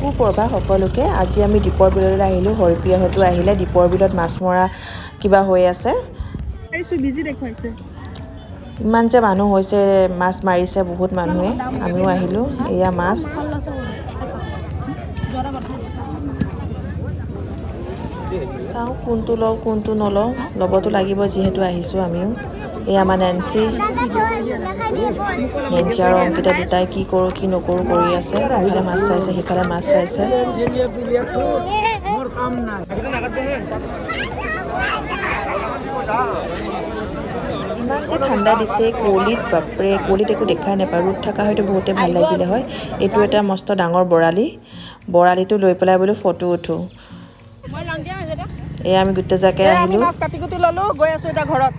সুপ্ৰভা সকলোকে। আজি আমি দীপৰ বিললৈ আহিলোঁ। হৰিপ্ৰিয়াহঁতো আহিলে। দীপৰ বিলত মাছ মৰা কিবা হৈ আছে। বিজি দেখুৱাইছে। ইমান যে মানুহ হৈছে, মাছ মাৰিছে বহুত মানুহে। আমিও আহিলোঁ। এয়া মাছ। চাওঁ কোনটো লওঁ কোনটো নলওঁ, ল'বতো লাগিব যিহেতু আহিছোঁ আমিও। এয়া আমাৰ নেন্সি। নেন্সি আৰু অংকিতা দুটাই কি কৰোঁ কি নকৰোঁ কৰি আছে। ইফালে মাছ চাইছে, সিফালে মাছ চাইছে। ইমান যে ঠাণ্ডা দিছে কুঁৱলীত, বাপৰে, কুঁৱলীত একো দেখাই নাপায়। ৰ'দ থকা হয়তো বহুতে ভাল লাগিলে হয়। এইটো এটা মস্ত ডাঙৰ বৰালি। বৰালিটো লৈ পেলাই বোলো ফটো উঠোঁ। এয়া আমি গোটেই জাকে আহিলোঁ। মাছ কাটি কুটি ল'লোঁ, গৈ আছোঁ এতিয়া ঘৰত।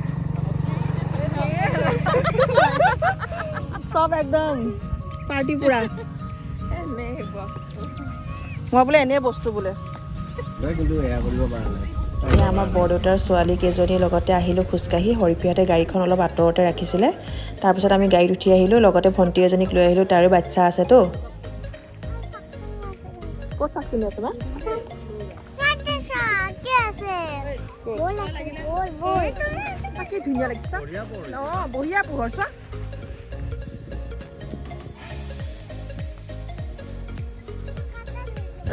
চব একদম পাৰ্টি পুৰা। মই বোলে এনেই বস্তু বোলে। এয়া আমাৰ বৰদেউতাৰ ছোৱালী কেইজনীৰ লগতে আহিলোঁ খোজকাঢ়ি। হৰিপ্ৰিয়াহঁতে গাড়ীখন অলপ আঁতৰতে ৰাখিছিলে। তাৰপিছত আমি গাড়ীত উঠি আহিলোঁ। লগতে ভণ্টি এজনীক লৈ আহিলোঁ, তাৰো বাচ্ছা আছেতো। ক'ত চাক কিনি আছে বা? কি ধুনীয়া লাগিছে। অঁ, বঢ়িয়া পোহৰ চোৱা।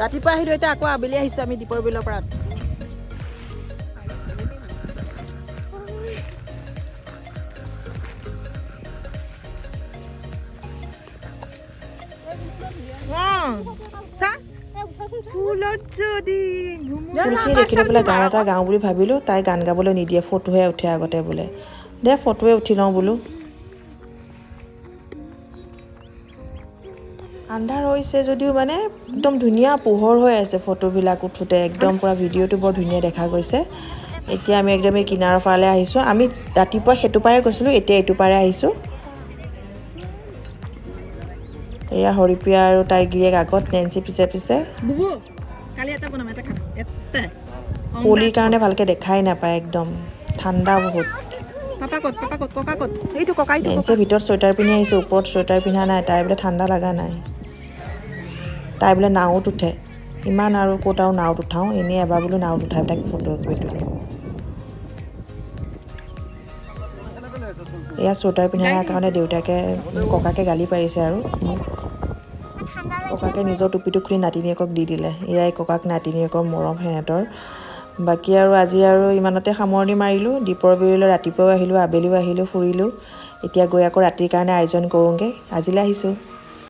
ৰাতিপুৱা আহিলোঁ, এতিয়া আকৌ আবেলি আহিছোঁ আমি দীপৰ বিলৰ পৰা। ফুলখিনি দেখি লৈ পেলাই গান এটা গাওঁ বুলি ভাবিলোঁ। তাই গান গাবলৈ নিদিয়ে, ফটোহে উঠে আগতে বোলে। দে ফটোৱে উঠি লওঁ বোলো। আন্ধাৰ হৈছে যদিও মানে একদম ধুনীয়া পোহৰ হৈ আছে ফটোবিলাক উঠোঁতে। একদম পূৰা ভিডিঅ'টো বৰ ধুনীয়া দেখা গৈছে। এতিয়া আমি একদম এই কিনাৰৰ ফালে আহিছোঁ। আমি ৰাতিপুৱা সেইটো পাৰে গৈছিলোঁ, এতিয়া এইটো পাৰে আহিছোঁ। এয়া হৰিপ্ৰিয়া আৰু তাইৰ গিৰিয়েক আগত, নেন্সি পিছে পিছে। কুঁৱলীৰ কাৰণে ভালকৈ দেখাই নাপায়, একদম ঠাণ্ডা বহুত। নেন্সিয়ে ভিতৰত চুৱেটাৰ পিন্ধি আহিছে, ওপৰত চুৱেটাৰ পিন্ধা নাই। তাই বোলে ঠাণ্ডা লগা নাই। তাই বোলে নাৱত উঠে। ইমান আৰু ক'ত আৰু নাৱত উঠাওঁ, এনেই এবাৰ বোলো নাৱত উঠাই তাইক ফটো একপি তোলোঁ। এয়া চুৱেটাৰ পিন্ধা নাই কাৰণে দেউতাকে ককাকে গালি পাৰিছে আৰু মোক। ককাকে নিজৰ টুপিটো খুলি নাতিনীয়েকক দি দিলে। এয়াই ককাক নাতিনীয়েকৰ মৰম সিহঁতৰ। বাকী আৰু আজি আৰু ইমানতে সামৰণি মাৰিলোঁ। দীপৰ বিললৈ ৰাতিপুৱাও আহিলোঁ, আবেলিও আহিলোঁ, ফুৰিলোঁ। এতিয়া গৈ আকৌ ৰাতিৰ কাৰণে আয়োজন কৰোঁগৈ। আজিলৈ আহিছোঁ।